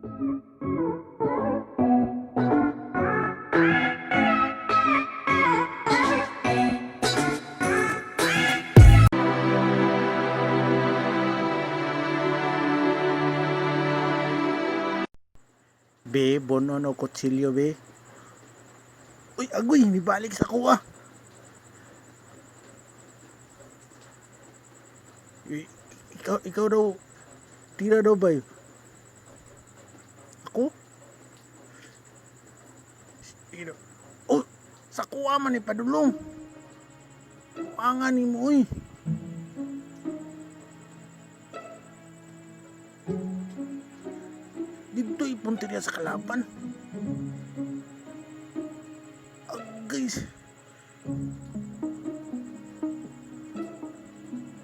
Be, bonon o kutsilyo, be. Uy, agoy, nibalik sa kuha. Ikaw daw, tira daw ba? Ako? Sino? Oh, sa kuha man ni padulong. Kuangan ni mo, uy. Dito ipuntirya sa kalaban. Agay.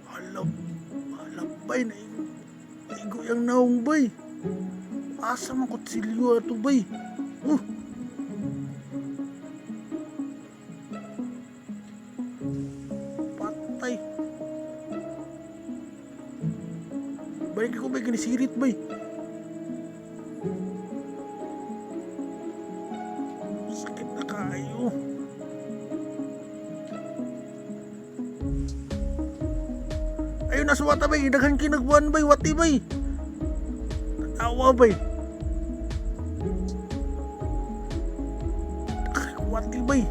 Halap, halap bay na igo yung naong bay. Asa man kutsilyo ato bay. Oh. Patay. Balik ako bay, kinisirit bay. Sakit na kaayo. Ayun na suwata bay, daghan kinagbuan bay, wati bay. Tawa bay. Ay, wati bay.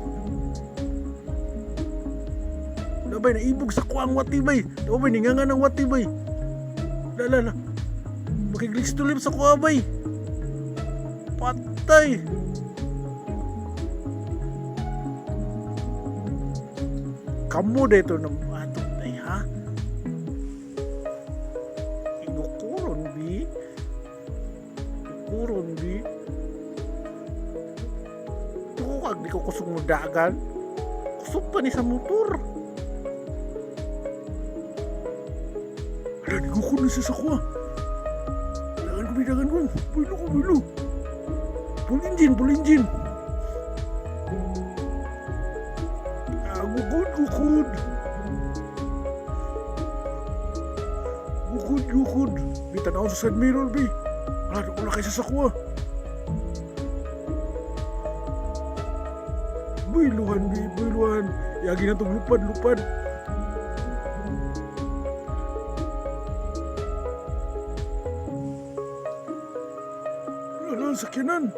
Na bay, naibog sa kuang wati bay. Tawa bay, ninganga ng wati bay. La la la. Makiglis tulip sa kuha bay. Patay. Kamu dito ng ato ay ha? Inukuron bi? Ikuron bi? Tuko kag di ko kusog mo dagan. Kusog pa ni sa motor. Ala, di ko kuno sa sakwa. Dagan ko, bi, dagan ko. Bulo ko, bulo. Full engine, full engine. Ah, gukod, gukod. Gukod, gukod. Bi, tanaw sa side mirror, bi. Ala, wala kay sa sakwa. Buyluhan, bi, buyluhan. Yagi na itong lupad, lupad. Ala, sakyanan.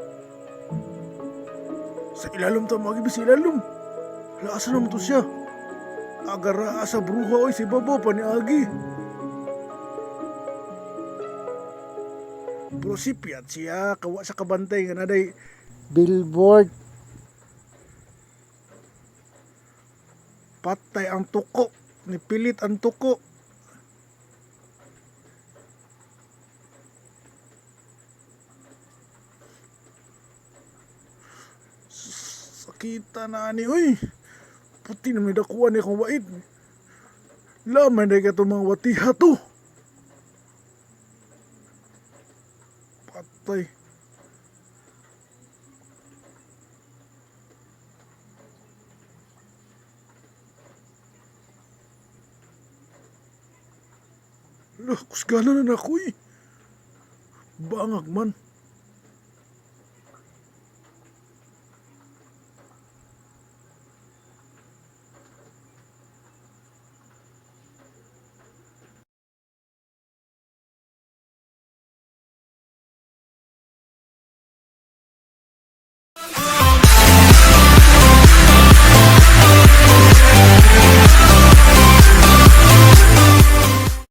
Sa ilalom ta, mga gibi, sa ilalom. Ala, asa naman to siya? Agara, asa bruha, oy, si Babo, pa ni Agi. Pero si Piat siya, kawa sa kabantay nga naday billboard. Patay ang tuko, nipilit ang tuko. Sakita na ani, uy. Puti na may dakuan ni akong wait. Laman na ka mga watiha to. Patay. Lah, kusgana na na ako eh. Bangag man.